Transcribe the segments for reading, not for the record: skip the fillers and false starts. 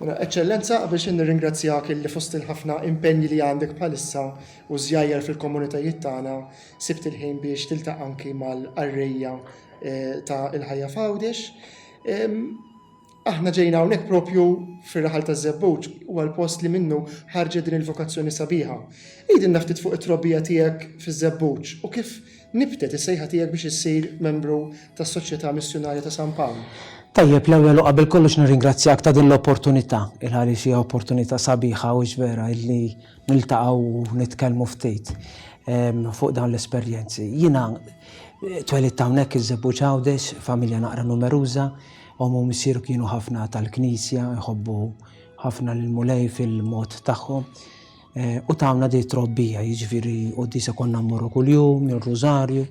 Mela, Eċċellenza, qabel xejn nirringrazzjak illi fost il-ħafna impenji li għandek bħalissa u żjajjar fil-komunitajiet tagħna, sibt il-ħin biex tiltaqa' anki mal-qarrejja ta' Il-Ħajja f'Għawdex. Aħna ġejna hawnhekk propju fir-raħal taż-Żebbuġ, huwa l-post li minnu ħarġet din il-vokazzjoni sabiħa. Għidilna ftit fuq it-trobbija tiegħek fiż-Żebbuġ u kif nibtet is-sejħa tiegħek biex issir membru tas-Soċjetà Missjunarja ta' San Pawl. Tajjeb, l-ewwel u qabel kollox nirringrazzjak ta' din l-opportunità, il għaliex hija opportunità sabiħa hux vera illi niltaqgħu u nitkellmu ftit fuq dawn l-esperjenzi. Jiena twelidt hawnhekk iż-Żebbuġ Għawdex, familja naqra numeruża, Ommu u missieru kienu ħafna tal-Knisja, iħobbu ħafna lill-Mulej fil-mod tagħhom. Eh, u tawna di trobbija, jiġifieri quddiesa konna mmorru kuljum, ir-rużarju,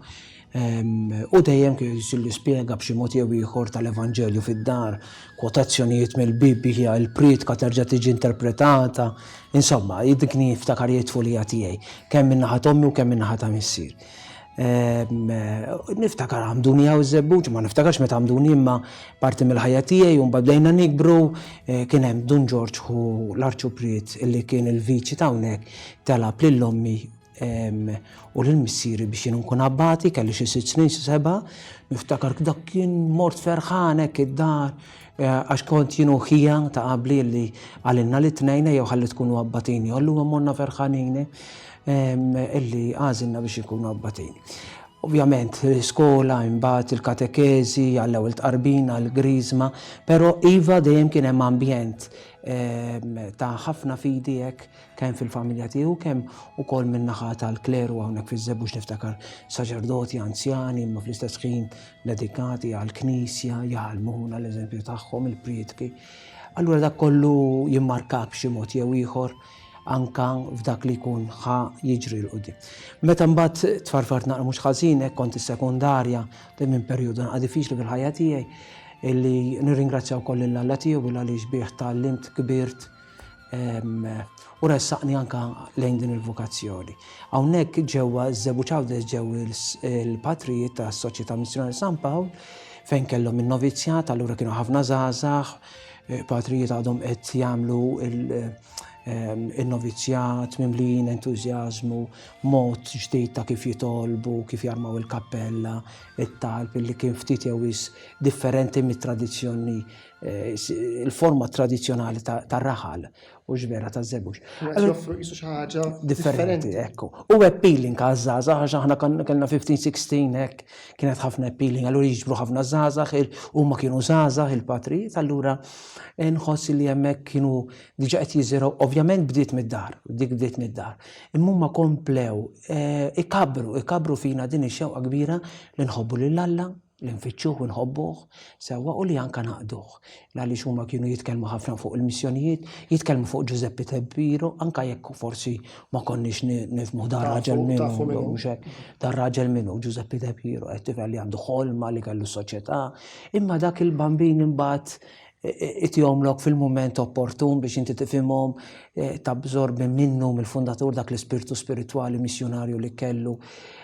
u dejjem kien li spjega b'xi mod jew ieħor tal-Evanġelju fid-dar, kwotazzjonijiet mill-Bibbja, il-priedka terġa' tiġi interpretata, insomma, dik niftakar tfulija tiegħi, kemm min-naħa t'ommi u kemm min-naħa ta' missier. Niftakar għamduni għaw żebbuġ, ma niftakarx meta għamduni imma parti mill-ħajja tiegħi u mbagħad bdejna nikbru eh, kien hemm Dun Ġorġ hu l-arċupriet illi kien il-viċi ta' hawnhekk talab lil ommi u lil missieri biex jien nkun abbati, kelli xi sitt snin xi seba', niftakar dak kien mort ferħan hekk id-dar eh, għax kont jien u ħija ta' qabli li għalinna li tnejna jew ħalli tkunu abbatini, allura morna ferħanin. Illi għażilna biex inkunu abbatin. Ovvjament, skola, imbagħad il-katekeżi, għall-ewwel tqarbin, għall-griżma, però iva dejjem kien hemm ambjent ta' ħafna fidi hekk kemm fil-familja tiegħu kemm ukoll min-naħa tal-kleru hawnhekk fiż-Żebbuġ niftakar saċerdoti anzjani imma fl-istess ħin dedikati għall-Knisja, jgħallmuna l-eżempju tagħhom, il-prietki. Allura dak kollu jimmarkak b'xi mod jew ieħor anka f'dak li jkun ħa jiġri 'l quddiem. Meta mbagħad tfarfart naqra mhux ħażin hekk kont is-sekondarja, dejjem minn perjodu naqra diffiċli fil-ħajja tiegħi, illi nirringrazzja wkoll lil Alla tiegħu bil għaliex bih tgħallimt, kbirt u ressaqni anka lejn din il-vokazzjoni. Hawnhekk ġewwa ż-Żebbuġ Għawdex ġew il-patrijiet tas-Soċjetà Missjunarja San Pawl fejn kellhom in-novizzjat, allura kienu ħafna żgħażagħ, patrijiet għadhom qed jagħmlu il-novizzjat mimlijin entużjażmu, mod ġdid ta' kif jitolbu, kif jarmaw il-kappella, it-talb li kien ftit jew wis differenti mit-tradizzjoni, eh, il-forma tradizzjonali tar-raħal u x'vera taż-żebux. Joffru qisu xi ħaġa differenti. Ekku. U appealing għaż-żgħażagħ għax aħna kellna 15-16 hekk kienet ħafna appealing, allura jiġbru ħafna żgħażagħ, huma kienu żgħażagħ il-patrijiet, allura eh, nħoss li hemmhekk kienu diġà qed jiżirgħu, ovvjament bdiet mid-dar, dik bdiet mid-dar. Imma huma komplew eh, ikabbru, ikabbru fina din ix-xewqa kbira li nħobbu lil Alla, li nfittxuh u nħobbuh sewwa u li anka naqduh. Għaliex huma kienu jitkellmu ħafna fuq il-missjonijiet, jitkellmu fuq Giuseppe Tebbiro, anka jekk forsi ma konniex nifhmu dar raġel minnu, mhux hekk, dar raġel minnu Giuseppe Tebbiro, qed tifhem li għandu ħolma li kellu soċjetà, imma dak il-bambin imbagħad itihomlok fil-mument opportun biex inti tifhimhom, eh, tabżorbi minnu mill-fundatur dak l-ispirtu spiritwali missjunarju li kellu,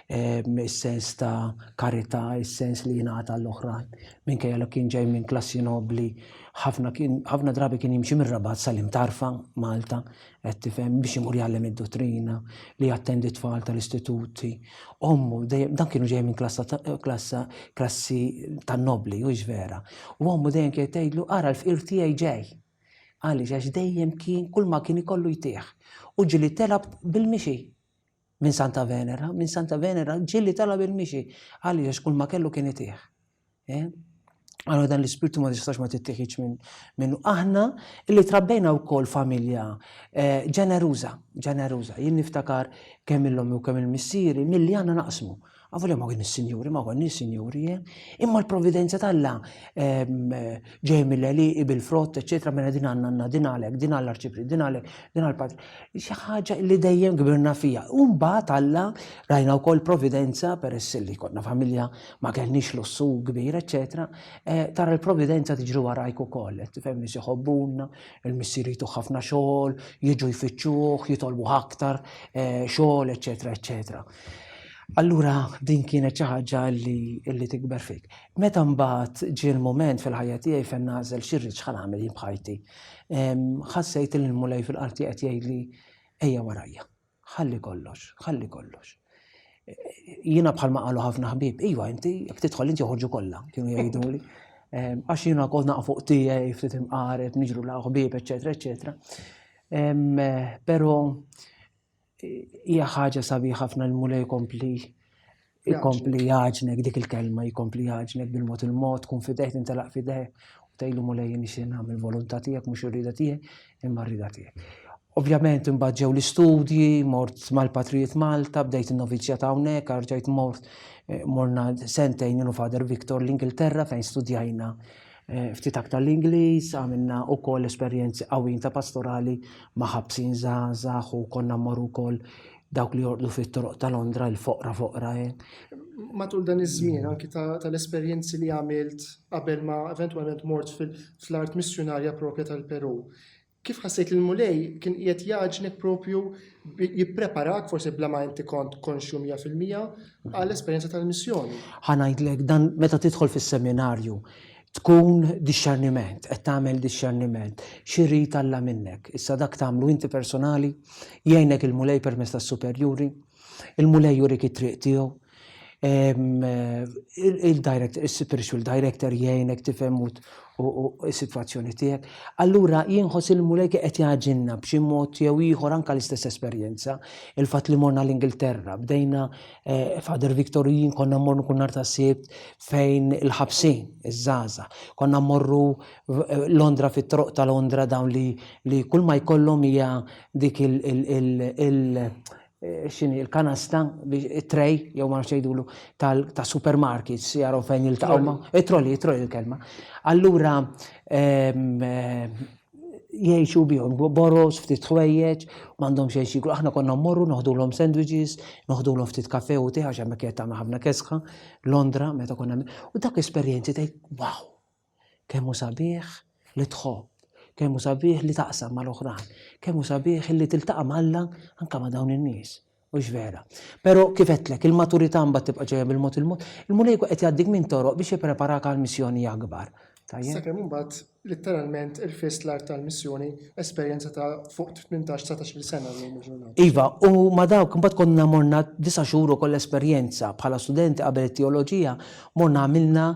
eh, is-sens ta' karità, is-sens li jingħata l-oħrajn. Minkejja li kien ġej minn klassi nobli, ħafna drabi kien jimxi mir-Rabat sal-Imtarfa, Malta, qed tifhem, biex imur jgħallem id-dottrina, li jattendi tfal tal-istituti. Ommu, dan kienu ġej minn klassa, klassa, klassi tan-nobli, u vera. U ommu dejjem kienet tgħidlu, ara l-fqir tiegħi ġej. Għaliex għax dejjem kien kull ma kien ikollu jtih. U ġieli tela' bil-mixi minn Santa Venera, minn Santa Venera ġieli tela' bil-mixi. Għaliex għax kull ma kellu kien itih. Eh? Allora dan l-ispirtu ma tistax ma tittieħidx minn minnu. Aħna li trabbejna wkoll familja eh, ġeneruża, ġeneruża. Jien niftakar kemm il-ommi u kemm il-missieri milli għandna naqsmu. Għavolja ma kien sinjuri, ma kien sinjuri, eh? imma l-provvidenza t'Alla ehm, ġej mill-għeliqi bil-frott, eċetera, mela din għandna għandna din għalek, din għall-arċipri, din għalek, din għall-patri. Xi ħaġa li dejjem kbirna fija. U mbagħad Alla rajna wkoll providenza peress li konna familja ma kellniex lussu kbir, eċetera, eh, tara l-providenza tiġri warajk ukoll, qed tifhem nies iħobbuna, il-missier jtuh ħafna xogħol, jiġu jfittxuh, jitolbu aktar eh, xogħol, eċetera, eċetera. Allura din kienet xi ħaġa li, li tikber fik. Meta mbagħad ġie l-mument fil-ħajja tiegħi fejn nagħżel xi rrid x'ħa nagħmel jien b'ħajti, ħassejt li l-Mulej fil-qalb tiegħi qed jgħidli ejja warajja. Ħalli kollox, ħalli kollox. Jiena bħalma qalu ħafna ħbieb, iva inti jekk tidħol inti joħorġu kollha, kienu jgħiduli. Għax jiena kont naqa' fuq tiegħi, ftit imqareb, niġru la ħbieb, eċetera, eċetera. Però hija ħaġa sabiħ ħafna l-Mulej jkompli jkompli jaġnek dik il-kelma, jkompli jaġnek bil-mod il-mod, tkun fidejh, tintelaq fidejh, u tgħidlu Mulej jien nixtieq nagħmel volontà tiegħek mhux ir-rieda tiegħi, imma r-rieda tiegħek. Ovvjament imbagħad ġew l-istudji, mort mal-Patrijiet Malta, bdejt in-novizzjat hawnhekk, rġajt mort eh, morna sentejn jien u Father Victor l-Ingilterra fejn studjajna eh, ftit aktar l-Ingliż, għamilna wkoll esperjenzi qawwin ta' pastorali ma' ħabsin żgħażagħ u konna mmorru wkoll dawk li jorqdu fit-toroq ta' Londra, il-foqra foqra. Eh. Matul dan iż-żmien anki tal-esperjenzi li għamilt qabel ma eventwalment mort fl-art missjunarja propja tal-Peru, kif ħassejt li l-Mulej kien qiegħed jagħġnek propju jippreparak forsi bla ma inti kont konxju 100% għall-esperjenza tal-missjoni? Ħa ngħidlek dan meta tidħol fis-seminarju tkun dixxerniment, qed tagħmel dixxerniment. X'irid Alla minnek? Issa dak tagħmlu inti personali, jgħinek il-Mulej permezz tas-superjuri, il-Mulej jurik it-triq tiegħu, il-director, il-spiritual director jgħinek tifhem u s-sitwazzjoni tiegħek. Allura jien nħoss il-Mulej qed jgħaġinna b'xi mod jew ieħor anke l-istess esperjenza, il-fatt li morna l-Ingilterra, bdejna eh, Father Victor u jien konna mmorru kull nhar ta' Sibt fejn il-ħabsin, iż-żgħażagħ. Konna mmorru eh, Londra fit-troq ta' Londra dawn li, li kull ma jkollhom hija dik il, il, il, il eh, xini il-kanasta, it-tray, jew ma nafx jgħidulu, ta' supermarkets, jaraw fejn jiltaqgħu ma' it-trolli, it-trolli il-kelma. Allura, ehm, eh, jgħixu bihom, boros, ftit ħwejjeġ, m'għandhom xejn xi Aħna konna mmorru noħdulhom sandwiches, noħdulhom ftit kafe u tè għax hemmhekk kienet tagħmel ħafna kesħa, Londra meta konna U dak esperjenzi tgħid wow, kemm hu sabiħ li tħobb, kemm hu sabiħ li taqsam mal-oħrajn, kemm hu sabiħ li tiltaqa' m'Alla anke ma' dawn in-nies. Hux vera. Però kif għedtlek, il-maturità mbagħad tibqa' ġejja bil-mod il-mod. Il-Mulej jkun qed jgħaddik minn toroq biex jippreparak għal missjoni akbar. Tajjeb? Sakemm imbagħad litteralment irfist l-art tal-missjoni, esperjenza ta' fuq 18-19-il sena llum il-ġurnata. Iva, u ma' dawk imbagħad konna morna disa' xhur ukoll esperjenza bħala studenti qabel it-teoloġija, morna għamilna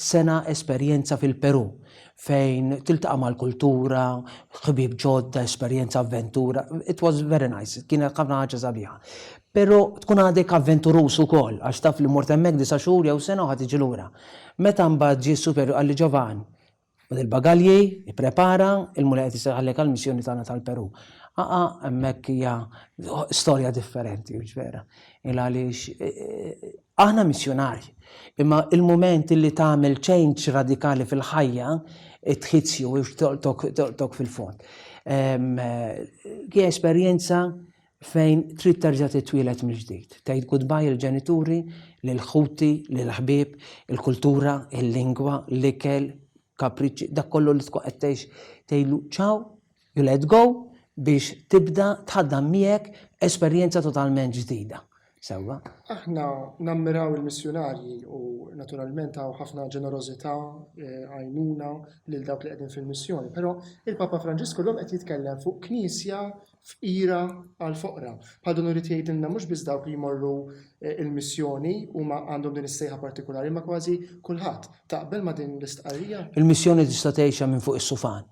sena esperjenza fil-Perù. fejn tiltaqa' mal-kultura, ħbieb ġodda, esperjenza avventura. It was very nice, kienet ħafna ħaġa sabiħa. Però tkun għadek avventuruż ukoll, għax taf li mort hemmhekk disa' xhur jew sena u ħa tiġi lura. Meta mbagħad ġie s-superjur qalli Ġovan, ħud il-bagalji, ipprepara, il-Mulej qed isejħalek għall-missjoni tagħna tal-Perù. Aqa' hemmhekk hija storja differenti, hux vera. Il għaliex eh, eh, aħna missjunarji, imma il-mument li tagħmel change radikali fil-ħajja, it hits you, tolqtok fil-fond. Hija esperjenza fejn trid terġa' titwieled mill-ġdid. Tgħid goodbye il-ġenituri, lil ħuti, lil ħbieb, il-kultura, il-lingwa, l-ikel, kapriċċi, dak kollu li tkun qed tgħix tgħidlu ciao You let go biex tibda tħaddan miegħek esperjenza totalment ġdida. Sewwa. Aħna nammiraw il-missjunarji u naturalment hawn ħafna ġenerożità, eh, għajnuna lil dawk li qegħdin fil-missjoni, però il-Papa Franġisku llum qed jitkellem fuq knisja fqira għal foqra. Bħal dan irid jgħidilna mhux biss dawk li jmorru eh, il-missjoni huma għandhom din is-sejħa partikolari, ma kważi kulħadd. Taqbel ma' din l-istqarrija? Il-missjoni tista' tgħixha minn fuq is-sufan.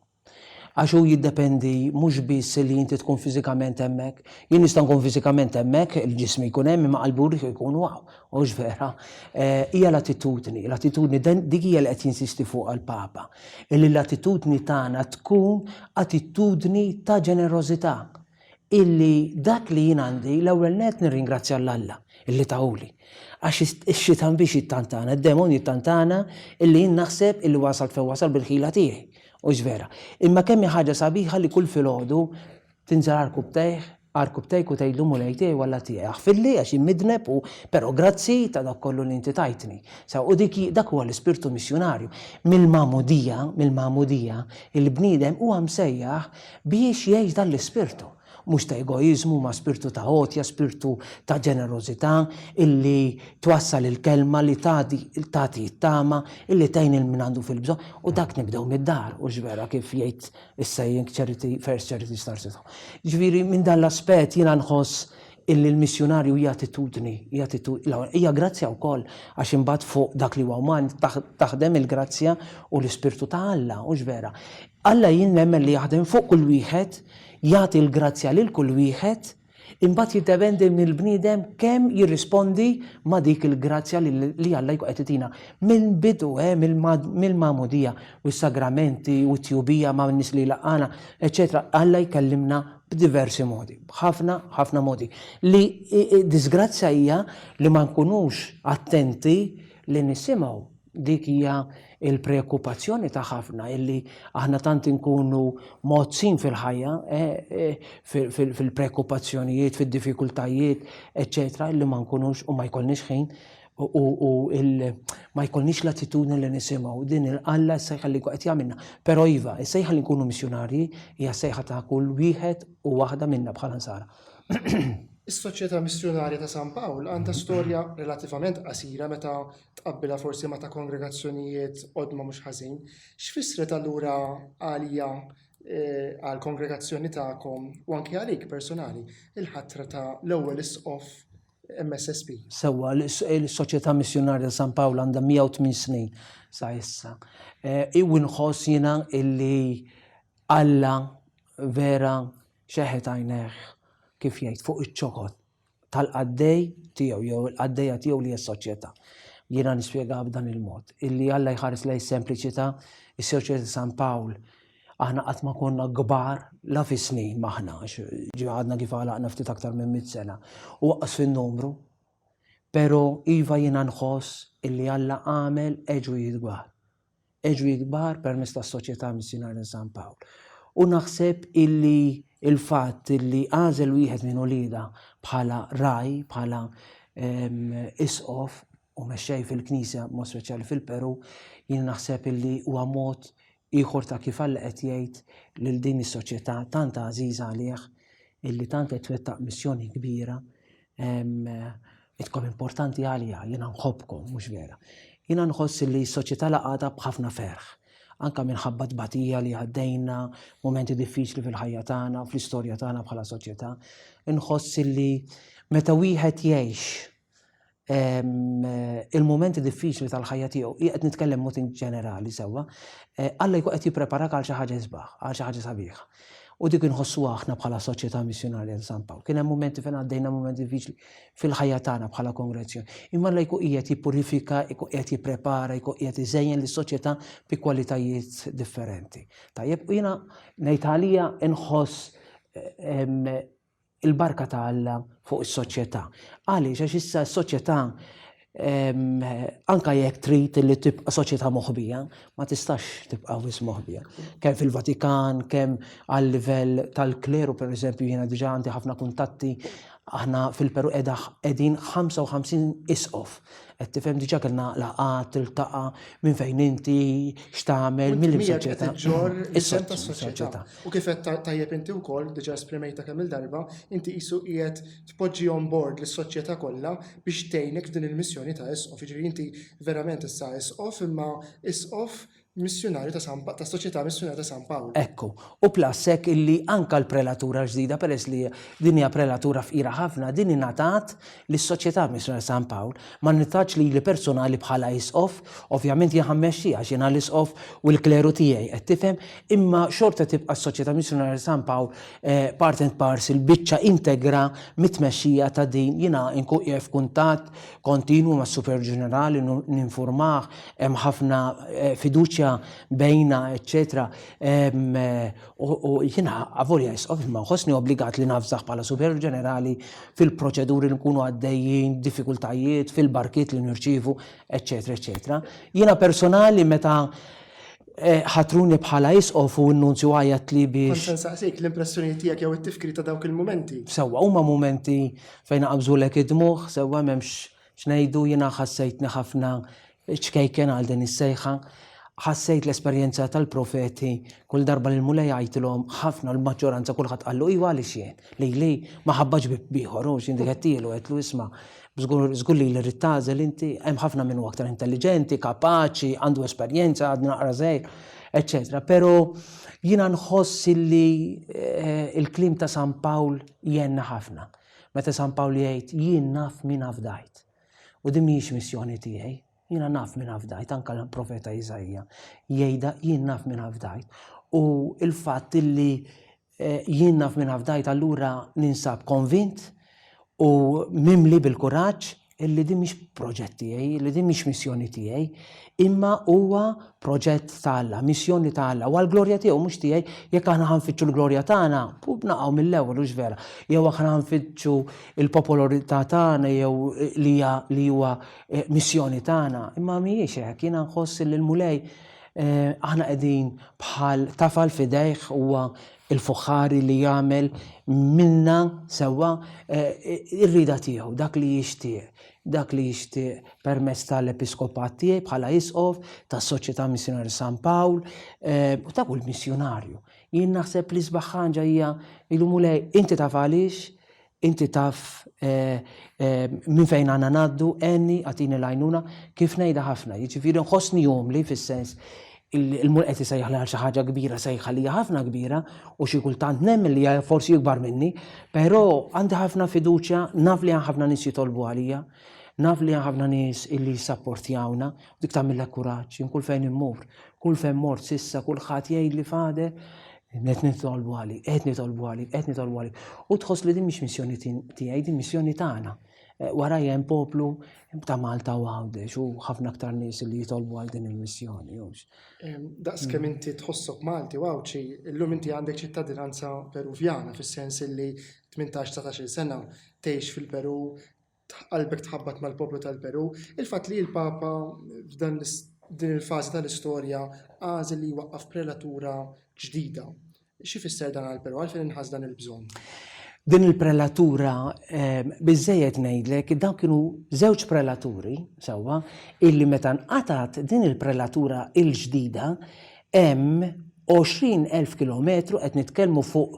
Għax hu jiddependi mhux biss li inti tkun fiżikament hemmhekk. Jien nista' nkun fiżikament hemmhekk, il-ġismi jkun hemm imma qalbi u ruħi jkunu hawn. Hux vera? Eh, hija l-attitudni, l-attitudni dik hija li qed jinsisti fuqha l-Papa. Illi l-attitudni tagħna tkun attitudni ta' ġenerożità. Illi dak li jien għandi l-ewwel nett nirringrazzja 'l Alla illi tahuli. Għax ix-xitan biex jittantana, id-demon jittantana illi jien naħseb illi wasalt fejn wasalt bil-ħila tiegħi. Hux vera. Imma kemm hi ħaġa sabiħa li kull filgħodu tinżel għarkubbtejh, għarkubbtejk u tgħidlu Mulej tiegħi u Alla tiegħi, aħfirli għax jien midneb u però grazzi ta' dak kollu li inti tajtni. Sew u dik dak huwa l-ispirtu missjunarju. Mill-magħmudija, mill-magħmudija, il-bniedem huwa msejjaħ biex jgħix dan l-ispirtu. mhux ta' egoiżmu, ma spirtu ta' għotja, spirtu ta' ġenerożità illi twassal il-kelma li tagħti tagħti t-tama, illi tgħin il min għandu fil-bżonn u dak nibdew mid-dar u vera kif jgħid is-saying charity first charity starts at home. Ġifieri minn dan l-aspett jiena nħoss illi l-missjunarju hija attitudni, hija hija grazzja wkoll għax imbagħad fuq dak li huwa uman taħdem il-grazzja u l-ispirtu ta' Alla, hux vera. Alla jien nemmen li jaħdem fuq kull wieħed, jagħti l-grazzja lil kull wieħed, imbagħad jiddependi mill-bniedem kemm jirrispondi ma' dik il-grazzja li Alla jkun qed itina. Mill-bidu, eh, mill-magħmudija u s-sagramenti u t-tjubija ma' nies li jlaqqagħna, eċċetera, Alla jkellimna b'diversi modi, b'ħafna, ħafna modi. Li disgrazzja hija li ma nkunux attenti li nisimgħu. Dik hija l-preokkupazzjoni ta' ħafna illi aħna tant inkunu mgħoddsin fil-ħajja, eh, eh, fil-preokkupazzjonijiet, fid-diffikultajiet, eċċetera, illi ma nkunux u ma jkollniex ħin u ma jkollniex l-attitudni li nisimgħu din il-Alla s-sejħa li qed jagħmilna. Però iva, is-sejħa li nkunu missjunarji hija sejħa ta' kull wieħed u waħda minna bħala nsara. Is-Soċjetà Missjunarja ta' San Pawl għandha storja relattivament qasira meta tqabbilha forsi ma' ta' kongregazzjonijiet qodma mhux ħażin. X'fissret allura għalija eh, għall-kongregazzjoni tagħkom u anke għalik personali il-ħatra ta' l-ewwel isqof MSSP. Sewwa, l-Soċjetà Missjunarja San Pawl għandha 108 snin sa issa. Eh, u nħoss jiena illi Alla vera xeħet għajnejh kif jgħid fuq iċ-ċokon tal-qaddej tiegħu jew il-qaddejja tiegħu li hija s-soċjetà. Jiena nispjega b'dan il-mod, illi Alla jħares lejn sempliċità, is-Soċjetà San Pawl aħna qatt ma konna kbar la fi snin m'aħna, għax għadna kif għalaqna ftit aktar minn mit sena, u waqqas fin-numru. Però iva jiena nħoss illi Alla għamel għeġujiet kbar. Għeġujiet kbar permezz tas-Soċjetà Missjunarja San Pawl. U naħseb illi il-fatt illi għażel wieħed minn uliedha bħala ragħaj, bħala isqof u mexxej fil-Knisja, mod speċjali fil-Peru, jien naħseb illi huwa mod ieħor ta' kif Alla qed jgħid lil din is-soċjetà tant għażiża għalih illi tant qed twettaq missjoni kbira Intkom importanti għalija, jiena nħobbkom, mhux vera. Jiena nħoss li s-soċjetà laqgħatha b'ħafna ferħ, anke minħabba tbatija li għaddejna, mumenti diffiċli fil-ħajja tagħna, fl-istorja tagħna bħala soċjetà. Inħoss li meta wieħed jgħix il-mumenti diffiċli tal-ħajja tiegħu, qed nitkellem mod ġenerali sewwa, eh, Alla jkun qed jippreparak għal xi ħaġa isbaħ, għal xi ħaġa sabiħa. U dik inħossuha aħna bħala Soċjetà Missjunarja ta' San Pawl. Kien hemm mumenti fejn għaddejna mumenti diffiċli fil-ħajja tagħna bħala kongregazzjoni. Imma Alla jkun qiegħed jippurifika, jkun qiegħed jipprepara, jkun qiegħed iżejjen lis-soċjetà bi kwalitajiet differenti. Tajjeb, u jiena ngħid għalija inħoss il-barka ta' Alla fuq is-soċjetà. Għaliex għax issa s-soċjetà anka jekk trid li tibqa' soċjetà moħbija, ma tistax tibqa' wis moħbija. Kemm fil-Vatikan, kemm għal livell tal-kleru, per eżempju, jiena diġà għandi ħafna kuntatti, aħna fil-Peru qegħdin 55 isqof. Qed tifhem diġà kellna laqgħat, tiltaqa' minn fejn inti, x'tagħmel, mill-soċjetà. Is-soċjetà. U kif għedt tajjeb inti wkoll, diġà esprimejtha kemm-il darba, inti qisu qiegħed tpoġġi on board lis-soċjetà kollha biex tgħinek f'din il-missjoni ta' isqof. Jiġifieri inti verament issa isqof imma isqof missjunarju ta' San tas-Soċjetà Missjunarja ta' San Pawl. Ekku. U plus hekk illi anke l-prelatura l-ġdida peress li din hija prelatura fqira ħafna, din ingħatat lis-Soċjetà Missjunarja San Pawl. Ma ngħatatx lili personali bħala isqof, ovvjament jien ħa mmexxiha għax jiena l-isqof u l-kleru tiegħi, qed tifhem, imma xorta tibqa' s-Soċjetà Missjunarja San Pawl part and parcel, biċċa integra mit-tmexxija ta' din. Jiena nkun qiegħed f'kuntatt kontinwu mas-Superjur Ġenerali, ninfurmah, hemm ħafna fiduċja bejna, eċċetera. U jiena avolja isqof imma nħossni obbligat li nafżah bħala Superjur Ġenerali fil-proċeduri li nkunu għaddejjin, diffikultajiet, fil-barkiet li nirċievu, eċċetera, eċċetera. Jiena personali meta eh, ħatruni bħala isqof u n-nunzju għajat li biex. Kont se nsaqsik l-impressjoni tiegħek jew it-tifkiri ta' dawk il-mumenti. Sewwa, huma mumenti fejn qabżulek id-dmugħ, sewwa m'hemmx x'ngħidu, jiena ħassejtni ħafna ċkejken għal din is-sejħa. Ħassejt l-esperjenza tal-profeti kull darba li l-Mulej għajtilhom ħafna l-maġġoranza kulħadd qallu iva għaliex jien. Lili ma ħabbatx bieb ieħor hux jien dik għedtielu għedtlu isma' żgur żgur lili rrid tagħżel inti hemm ħafna min hu aktar intelliġenti, kapaċi, għandu esperjenza, għadni naqra żgħir, eċċetera. Però jiena nħoss illi il-kliem ta' San Pawl jgħinna ħafna. Meta San Pawl jgħid jien naf min afdajt. U din mhijiex missjoni tiegħi, Jiena naf min afdajt, anke l-profeta Iżaija jgħidha jien naf min afdajt. U il-fatt illi eh, jien naf min afdajt allura ninsab konvint u mimli bil-kuraġġ illi din mhix proġett tiegħi, illi din mhix missjoni tiegħi, imma huwa proġett ta' Alla, missjoni ta' Alla, u għall-glorja tiegħu mhux tiegħi, jekk aħna ħanfittxu l-glorja tagħna, naqgħu mill-ewwel hux vera. Jew aħna ħanfittxu il-popolarità tagħna jew li li huwa eh, missjoni tagħna, imma mhijiex hekk, jiena nħoss li l-Mulej eh, aħna qegħdin bħal tafal fidejh huwa il-fuħħari li jagħmel minna sewwa eh, ir-rida tiegħu, dak li jixtieq, dak li jixtieq permezz tal-episkopat tiegħi bħala isqof tas-Soċjetà Missjonarju San Pawl u ta' kull missjonarju. Jien naħseb li sbaħ ħaġa hija il-Mulej inti taf għaliex Inti taf minn fejn għandna ngħaddu, għenni, agħtini l-għajnuna, kif ngħidha ħafna. Jiġifieri nħossni umli fis-sens il-Mulej qed isejjaħli għal xi ħaġa kbira, sejħa li hija ħafna kbira u xi kultant nemmen li hija forsi ikbar minni, però għandi ħafna fiduċja, naf li hemm ħafna nies jitolbu għalija, naf li hemm ħafna nies illi jissapportjawna, dik tagħmillek kuraġġ, jien kull fejn immur, kull fejn mort s'issa kulħadd jgħidli Father, Qed nitolbu għalik, qed nitolbu għalik, qed nitolbu għalik. U tħoss li din mhix missjoni tiegħi, din missjoni tagħna. Eh, warajja hemm poplu ta' Malta u Għawdex u ħafna aktar nies li jitolbu għal din il-missjoni. Daqs kemm inti tħossok Malti u Għawdxi, illum inti għandek ċittadinanza Peruvjana fis-sens li 18-19 sena tgħix fil-Peru, qalbek tħabbat mal-poplu tal-Peru, il-fatt li l-Papa f'dan din il-fażi tal-istorja għażel li jwaqqaf prelatura ġdida. Xi fisser dan għall-Peru? Għalfejn inħass dan il-bżonn? Din il-prelatura, ehm, biżejjed ngħidlek, dawn kienu żewġ prelaturi, sewwa, illi meta nqatgħet din il-prelatura il-ġdida hemm 20,000 kilometru qed nitkellmu fuq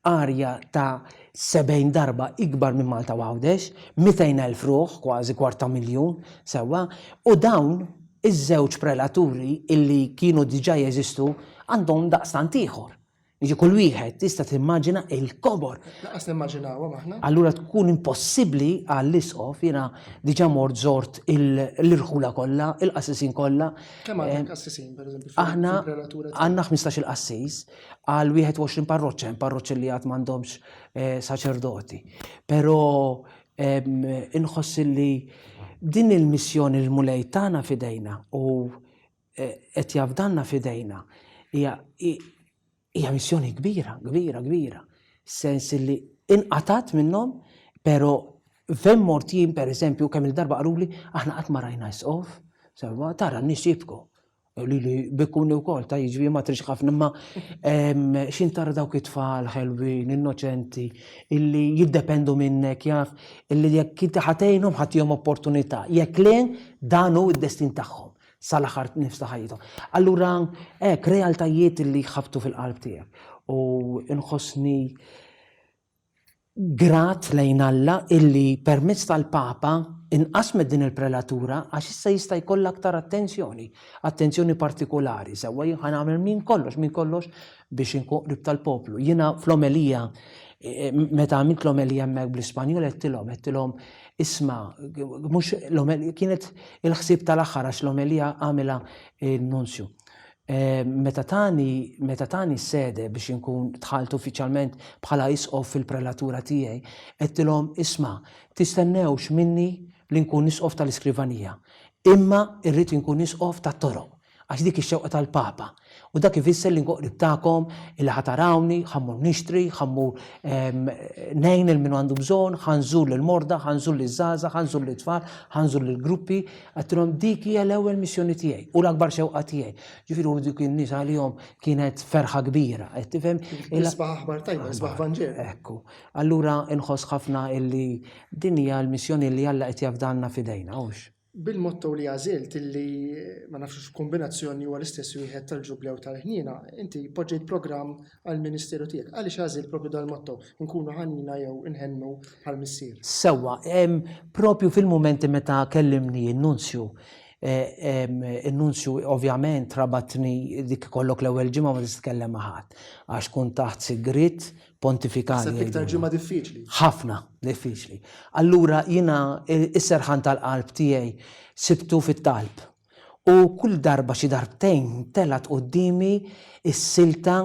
arja ta' 70 darba ikbar minn Malta u Għawdex, 200,000 ruħ, kważi kwart ta' miljun, sewwa, u dawn iż-żewġ prelaturi illi kienu diġà jeżistu għandhom daqstant ieħor. Jiġi kull wieħed tista' timmaġina il-kobor. Lanqas nimmaġinawhom aħna. Allura tkun impossibbli għall-isqof, jiena diġà mort żort l-irħula kollha, il-qassisin kollha. Kemm għandek qassisin, pereżempju? Aħna għandna 15-il qassis. Għal 21 parroċċa, hemm parroċċi li għad m'għandhomx eh, saċerdoti. Però inħoss li din il-missjoni l-mulej tagħna fidejna u eh, qed jafdanna fidejna hija hija missjoni kbira, kbira, kbira. Sens li inqatat minnhom, pero fejn mort jien pereżempju kemm il-darba qaluli aħna qatt ma rajna isqof, sewwa tara n-nies jibku. Li bikuni wkoll ta' jiġri ma trix ħafna imma xin tara dawk it-tfal ħelwin, innoċenti, illi jiddependu minnek jaf illi jekk inti ħatejnhom ħatihom opportunità, jekk le dan hu d-destin tagħhom sal-aħħar nifs ta' ħajjithom. Allura hekk realtajiet illi jħabbtu fil-qalb tiegħek u nħossni grat lejn Alla illi permezz tal-Papa inqasmet din il-prelatura għax issa jista' jkollha aktar attenzjoni, attenzjoni partikulari, sewwa jien ħa nagħmel minn kollox, minn kollox biex inkun qrib tal-poplu. Jiena fl-omelija, eh, meta għamilt l-omelija hemmhekk bl-Ispanjol għedtilhom, għedtilhom isma' mhux l-omelija kienet il-ħsieb tal-aħħar għax l-omelija għamilha n-nunzju. Meta tani meta tani s-sede biex inkun dħalt uffiċjalment bħala isqof fil-prelatura tiegħi, għedtilhom isma' tistennewx minni li nkun isqof tal-iskrivanija, imma rrid inkun isqof tat-toroq, għax dik ix-xewqa tal-Papa. U dak ifisser li nkun qrib tagħkom, illi ħa tarawni, ħa mmur nixtri, ħa mmur ngħin lil min għandu bżonn, ħa nżur lill-morda, ħa nżur liż-żgħażagħ, ħa nżur lit-tfal, ħa nżur lill-gruppi, Għedtilhom dik hija l-ewwel missjoni tiegħi u l-akbar xewqa tiegħi. Ġifieri u dik in-nies għalihom kienet ferħa kbira, qed tifhem? Isbaħ aħbar tajba, isbaħ Vanġelu. Ekku. Allura inħoss ħafna illi din hija l-missjoni li Alla qed jafdalna f'idejna, hux? Bil-motto li għażilt illi ma nafx hux kombinazzjoni huwa l-istess wieħed tal-Ġublew tal-Ħniena, inti poġġejt programm għall-ministeru tiegħek. Għaliex għażilt propju dal-motto, inkunu ħanina jew inħennu bħall-Missier? Sewwa, propju fil-mumenti meta kellimni n-Nunzju, in-Nunzju ovvjament rabatni dik ikollok l-ewwel ġimgħa ma tista' tkellem ma' ħadd għax tkun taħt sigriet pontifikali. Naħseb l-iktar ġimgħa diffiċli. Ħafna diffiċli. Allura jiena is-serħan tal-qalb tiegħi sibtu fit-talb. U kull darba xi darbtejn telgħet quddiemi s-silta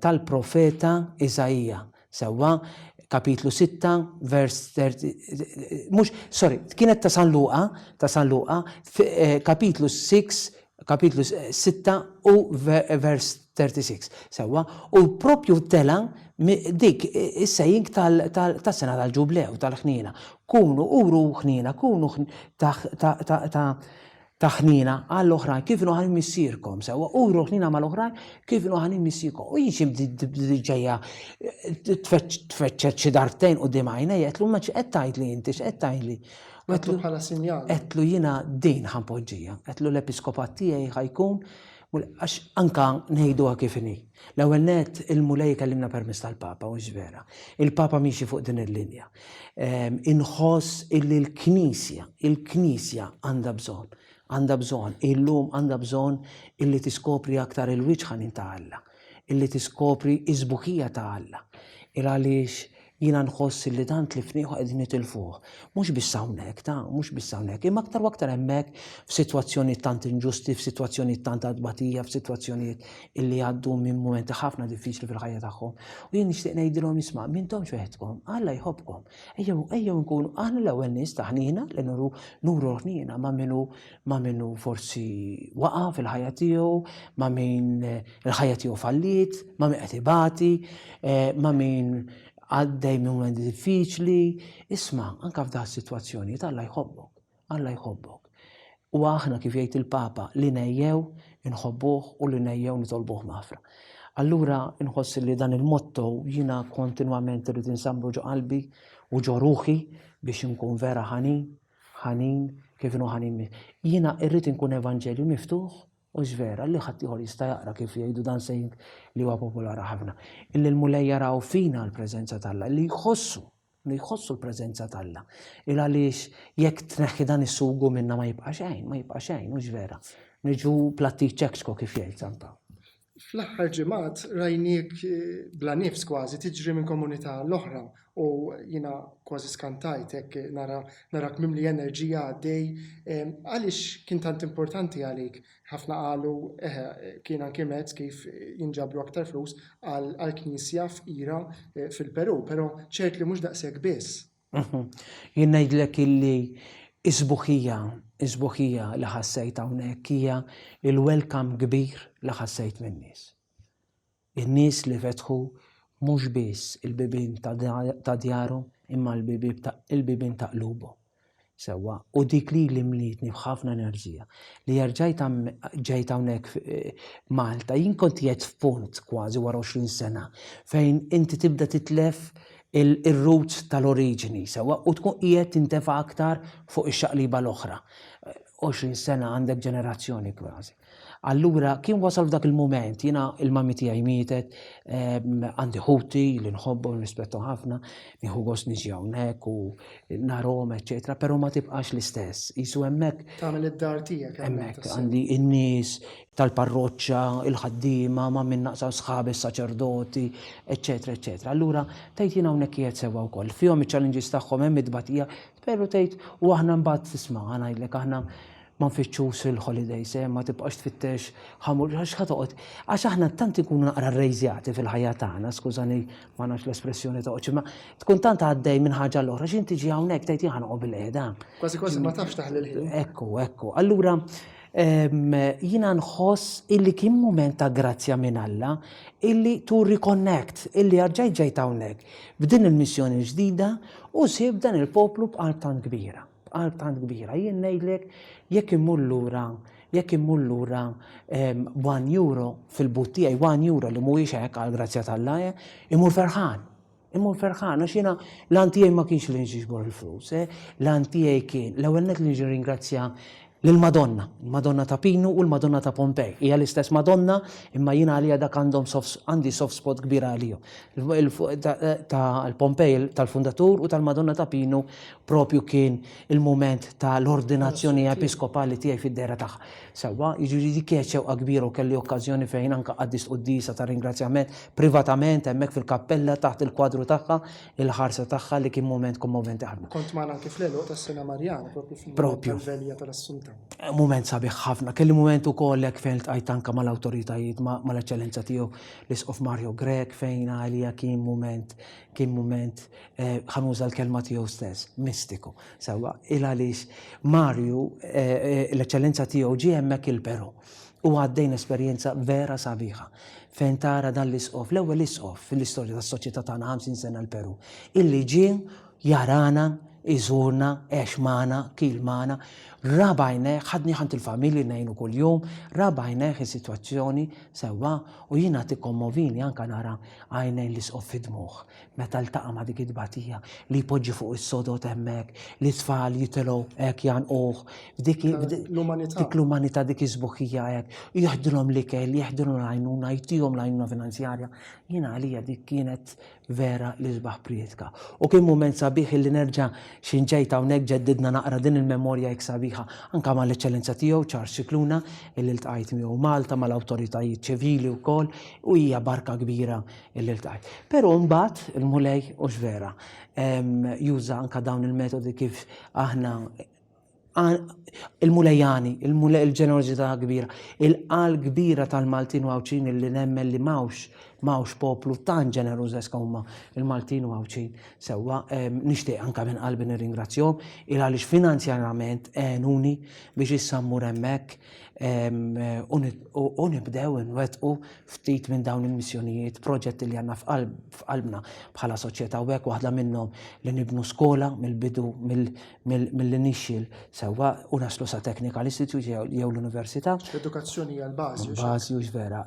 tal-profeta Iżaija. Sewwa, kapitlu 6, vers 30, mhux, sorry, kienet ta' San Luqa, ta' San Luqa, kapitlu 6, kapitlu 6 u vers 36, sewwa, u propju tela' dik is-saying tas-sena tal-Ġublew, tal-ħniena. Kunu, uru ħniena, kunu ta' ħniena għall-oħrajn kif inhu ħanin missierkom, sewwa, uru ħniena mal-oħrajn kif inhu ħanin missierkom. U jien xi ġejja tfeċċet xi darbtejn quddiem għajnejja, għedtlu ma x'qed tgħidli inti, x'qed tgħidli? Għedtlu bħala sinjal. Għedtlu jiena din ħa npoġġiha, għedtlu l-episkopat tiegħi ħa jkun Għax anka ngħiduha kif inhi. L-ewwel nett il-Mulej ikellimna permezz tal-Papa, hux vera. Il-Papa miexi fuq din il-linja. Ehm, inħoss illi l-Knisja, il-Knisja għandha bżonn, għandha bżonn, illum għandha bżonn illi tiskopri aktar il-wiċċ ħanin ta' Alla, illi tiskopri is-sbuħija ta' Alla. Il għaliex Jiena nħoss li dan tlifnieh u qegħdin nitilfuh. Mhux biss hawnhekk, ta, mhux biss hawnhekk, imma aktar u aktar hemmhekk f'sitwazzjonijiet tant inġusti, f'sitwazzjonijiet tant ta' tbatija, f'sitwazzjonijiet illi jgħaddu minn mumenti ħafna diffiċli fil-ħajja tagħhom. U jien nixtieq ngħidilhom isma' m'intomx weħidkom, Alla jħobbkom. Ejjew ejjew nkunu aħna l-ewwel nies ta' ħniena li nuru nuru ħniena ma' min hu ma' min hu forsi waqa' fil-ħajja tiegħu, ma' min il-ħajja tiegħu falliet, ma' min qed ibati, eh, ma' min għaddej minn moment diffiċli. Isma' anke f'da sitwazzjoni Alla jħobbok, Alla jħobbok. U aħna kif jgħid il-Papa li nejjew inħobbuh u li nejjew nitolbuh maħfra. Allura nħoss li dan il-motto jiena kontinwament irrid insamru ġo qalbi u ġo ruħi biex inkun vera ħanin ħanin kif inhu ħanin. Jiena irrid inkun evanġelju miftuħ u vera li ħaddieħor jista' jaqra kif jgħidu dan saying li huwa popolari ħafna. Illi l-Mulej jaraw fina l-preżenza t'Alla, li jħossu li jħossu l-preżenza t'Alla. Il għaliex jekk tneħħi dan is-sugu minna ma jibqa' xejn, ma jibqa' xejn, hux vera. Niġu platti ċekċko kif jgħid San Pawl. Fl-aħħar ġimgħat rajniek bla nifs kważi tiġri minn komunità għall-oħra u jiena kważi skantajt hekk nara narak mimli enerġija għaddej. Għaliex kien tant importanti għalik? Ħafna qalu eħe kien anki mezz kif jinġabru aktar flus għall-knisja fqira fil-Peru, però ċert li mhux daqshekk biss. Jien ngħidlek illi is-sbuħija, is-sbuħija li ħassejt hawnhekk hija il-welcome kbir li ħassejt min-nies. In-nies li fetħu mhux biss il-bibien ta' djarhom imma l-bibien ta' qlubhom. Sewwa, u dik lili mlietni b'ħafna enerġija. Li erġajt ġejt hawnhekk eh, Malta, jien kont qiegħed f'punt kważi wara 20 sena fejn inti tibda titlef il-roots tal-oriġini, sewwa, u tkun qiegħed tintefa' aktar fuq ix-xaqliba l-oħra. 20 eh, sena għandek ġenerazzjoni kważi. Allura kien wasal f'dak il-mument, jiena il-mami tiegħi mietet, għandi ħuti li nħobbu nirrispettu ħafna, nieħu gost niġi hawnhekk u narhom, eċetera, però ma tibqax l-istess. Jisu hemmhekk. Tagħmel id-dar tiegħek hemmhekk. Għandi n-nies tal-parroċċa, il-ħaddiema, ma' min naqsam sħabi s-saċerdoti, eċetera, eċetera. Allura tgħid jiena hawnhekk qiegħed sewwa wkoll. Fihom iċ-challenges tagħhom hemm it-tbatija, però tgħid u aħna mbagħad tisma' ngħidlek aħna Ma nfittxux il-holidays, eh, ma tibqax tfittex ħamur, għax ħa toqgħod. Għax aħna tant inkunu naqra rrejżjati fil-ħajja tagħna, skużani ma nafx l-espressjoni toqgħodx, imma tkun tant għaddej minn ħaġa l-oħra, x'in tiġi hawnhekk tgħid jien ħanoqgħod bil-qiegħda. Kważi kważi ma tafx taħli l-ħin. Ekku, ekku. Allura jiena nħoss illi kien mument ta' grazzja minn Alla illi to reconnect, illi rġajt ġejt hawnhekk b'din il-missjoni ġdida u sib dan il-poplu b'qalb tant kbira. B'qalb tant kbira. Jien ngħidlek jekk immur lura, jekk immur lura one euro fil-but tiegħi, one euro li mhuwiex hekk għall-grazzja t'Alla, eh, immur ferħan. Immur ferħan, għax jiena l-għan tiegħi ma kienx li nġibor il-flus, eh? L-għan tiegħi kien l-ewwel net li nġi ringrazzja lill-Madonna, il-Madonna ta' Pinu u l-Madonna ta' Pompej. Hija l-istess Madonna, imma jiena għalija dak għandhom soft, għandi soft spot kbira għalihom. Tal-Pompej tal-fundatur u tal-Madonna ta' Pinu propju kien il-mument tal-ordinazzjoni episkopali tiegħi fid-dehra tagħha. Sewwa, jiġifieri dik kienet xewqa kbira u kelli okkażjoni fejn anke qaddist quddiesa ta' ringrazzjament privatament hemmhekk fil-kappella taħt il-kwadru tagħha, il-ħarsa tagħha li kien mument kommoventi ħafna. Kont magħna anke fl-għeluq tas-sena Marjana, propju fil-mument tal-velja tal-Assunta. Mument sabiħ ħafna. Kelli mument ukoll hekk fejn ltqajt anke mal-awtoritajiet, mal-Eċċellenza tiegħu l-Isqof Mario Grech fejn għalija kien mument kien mument eh, ħa nuża l-kelma tiegħu stess, mistiku. Sewwa, il għaliex Marju, eh, eh, l-eċċellenza tiegħu ġie hemmhekk il-Peru u għaddejn esperjenza vera sabiħa fejn tara dan l-isqof, l-ewwel isqof fil-istorja tas-soċjetà tagħna 50 sena l-Peru, illi ġie jarana, iżurna, għex magħna, kil magħna, ra b'għajnejh, ħadni ħant il-familji ngħinu kuljum, ra b'għajnejh is-sitwazzjoni sewwa u jiena tikkommovini anka nara għajnejn l-isqof fid-dmugħ meta ltaqa' ma' dik it-tbatija li jpoġġi fuq is-sodod hemmhekk, li t-tfal jitilgħu hekk jgħannquh, dik l-umanità, l-umanità dik is-sbuħija hekk, jeħdilhom l-ikel, jeħdilhom l-għajnuna, jtihom l-għajnuna finanzjarja. Jiena għalija dik kienet vera l-isbaħ prietka. U kien mument sabiħ illi nerġa' x'in ġejt hawnhekk ġeddidna naqra din il-memorja hekk sabiħa anke mal-Eċċellenza tiegħu Charles Scicluna illi ltqajt miegħu Malta mal-awtoritajiet ċivili wkoll u hija barka kbira illi ltqajt. Però mbagħad il-Mulej hux vera juża anke dawn il-metodi kif aħna il-Mulej jani, il-Mulej il-ġenerożità kbira, il-qal kbira tal-Maltin u Għawdxin illi nemmen li m'hawnx m'hawnx poplu tant ġeneruż eska huma il-Maltin u Għawdxin. Sewwa nixtieq anke minn qalbi nirringrazzjahom il għaliex finanzjarjament għenuni biex issa mmur hemmhekk u nibdew inwettqu ftit minn dawn il-missjonijiet, proġetti li għandna f'qalbna bħala soċjetà u hekk waħda minnhom li nibnu skola mill-bidu mill-initial sewwa u naslu sa Technical Institute jew l-università. L-edukazzjoni hija l-bażi. Bażi u vera.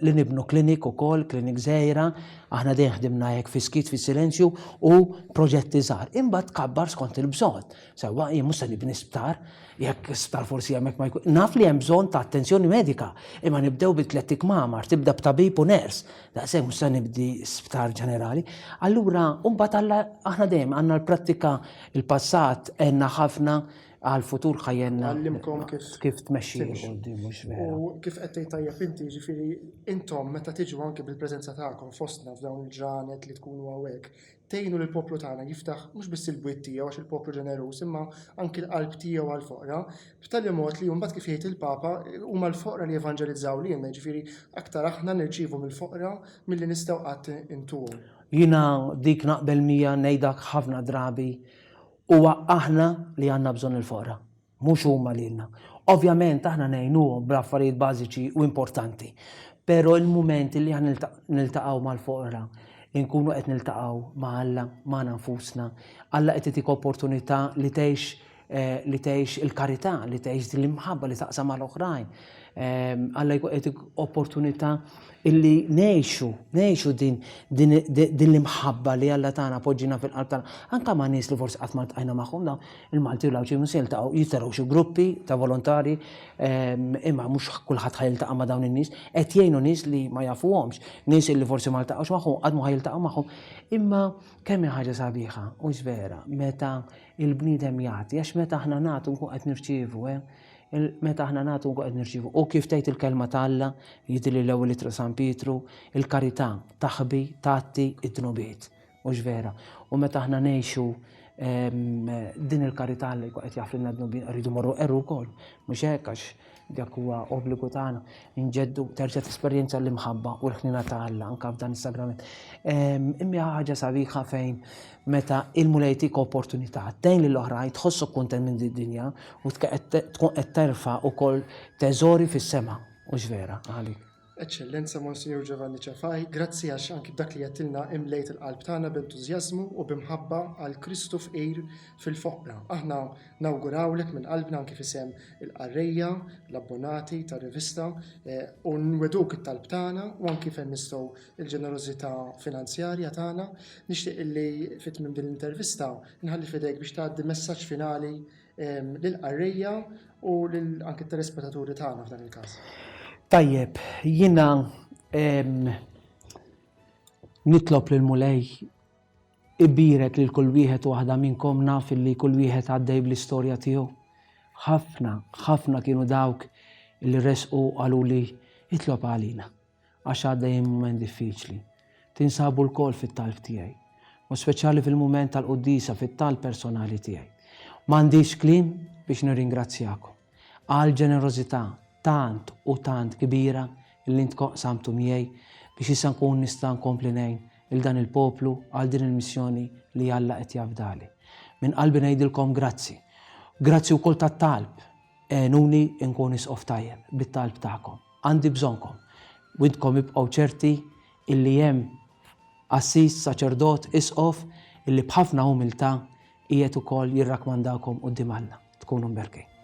Li nibnu klinik ukoll, klinik żgħira, aħna dejjem ħdimna hekk fi skiet, fis-silenzju u proġetti żgħar. Imbagħad tkabbar skont il-bżonn. Sewwa, jien mhux se nibni sptar, jekk sptar forsi hemmhekk ma jkun. Naf li hemm bżonn ta' attenzjoni medika, imma nibdew bi tlett ikmamar, tibda b'tabib u ners. Daqshekk mhux se nibdi sptar ġenerali. Allura, mbagħad Alla aħna dejjem għandna l-prattika il-passat għenna ħafna għall-futur ħajjenna Għallimkom kif kif tmexxi 'l quddiem mhux vera. U kif qed tgħid tajjeb inti, jiġifieri intom meta tiġu anke bil-preżenza tagħkom fostna f'dawn il-ġranet li tkunu hawnhekk, Tgħinu lill-poplu tagħna jiftaħ mhux biss il-bwiet tiegħu għax il-poplu ġeneruż imma anki l-qalb tiegħu għall-foqra, b'tali mod li mbagħad kif jgħid il-Papa huma l-foqra li jevanġelizzaw lilna, jiġifieri aktar aħna nirċievu mill-foqra milli nistgħu qatt intuhom. Jiena dik naqbel miegħa ngħidha ħafna drabi, huwa aħna li għandna bżonn il-foqra. Mhux huma lilna. Ovvjament aħna ngħinuhom bl-affarijiet bażiċi u importanti. Però il-mument li aħna niltaqgħu mal-foqra, inkunu qed niltaqgħu ma' Alla, magħna nfusna. Alla qed itik opportunità li tgħix eh, li tgħix il-karità, li tgħix din l-imħabba li taqsam mal-oħrajn. Ehm, Alla jkun qed opportunità illi ngħixu, ngħixu din, din, din l-imħabba li Alla tagħna poġġina fil-qalb tagħna. Anka ma' nies li forsi qatt ma ltqajna magħhom dawn, il-Malti u l-Għawdxin mhux se jiltaqgħu, jitilgħu xi gruppi ta' volontari, ehm, imma mhux kulħadd ħa jiltaqa' ma' dawn in-nies, qed jgħinu nies li ma jafuhomx, nies illi forsi ma ltaqgħux magħhom, qatt ma ħa jiltaqgħu magħhom. Imma kemm hi ħaġa sabiħa, hux vera, meta il-bniedem jagħti, għax meta aħna nagħtu nkun qed nirċievu, eh? Meta aħna nagħtu nkun qed nirċievu. U kif tgħid il-kelma ta' Alla, jidhirli l-ewwel ittra San Pietru, il-karità taħbi, tgħatti id-dnubiet. Hux vera? U meta aħna ngħixu ehm, din il-karità li jkun qed jaħfrilna dnubiet, rridu morru qerru wkoll. Mhux hekk għax dak huwa obbligu tagħna nġeddu terġa' tesperjenza l-imħabba u l-ħnina ta' Alla anke f'dan is-sagrament. Ehm, imma ħaġa sabiħa fejn meta il-Mulej jtik opportunità tgħin lil oħrajn tħossok kuntent minn din dinja u tkun qed terfa' ukoll teżori fis-sema. Hux vera għalik. Eċċellenza Monsinjur Giovanni Cefai, grazzi għax anki b'dak li għedtilna imlejt il-qalb tagħna b'entużjażmu u b'imħabba għal Kristu fqir fil-foqra. Aħna nawgurawlek minn qalbna anki f'isem il-qarrejja, l-abbonati tar-rivista u nwegħduk it-talb tagħna u anki fejn nistgħu il-ġenerożità finanzjarja tagħna. Nixtieq illi fi tmiem din l-intervista nħalli f'idejk biex tgħaddi messaġġ finali lill-qarrejja u lil anke t-telespettaturi tagħna f'dan il-każ. Tajjeb, jiena nitlob lil Mulej ibierek lil kull wieħed u waħda minnkom naf illi kull wieħed għaddej bl-istorja tiegħu. Ħafna, ħafna kienu dawk li resqu qaluli itlob għalina. Għax għaddejjin mument diffiċli. Tinsabu lkoll fit-talb tiegħi, u speċjali fil-mument tal-quddiesa fit-talb personali tiegħi. M'għandix kliem biex nirringrazzjakom għall-ġenerożità tant u tant kbira li intkom qsamtu miegħi biex issa nkun nista' nkompli ngħin lil dan il-poplu għal din il-missjoni li Alla qed jafdali. Minn qalbi ngħidilkom grazzi. Grazzi wkoll tat-talb. Għenuni nkun isqof tajjeb bit-talb tagħkom. Għandi bżonnkom. U intkom ibqgħu ċerti illi hemm qassis, saċerdot, isqof illi b'ħafna umiltà qiegħed ukoll jirrakmandakom quddiem Alla. Tkunu mberkin.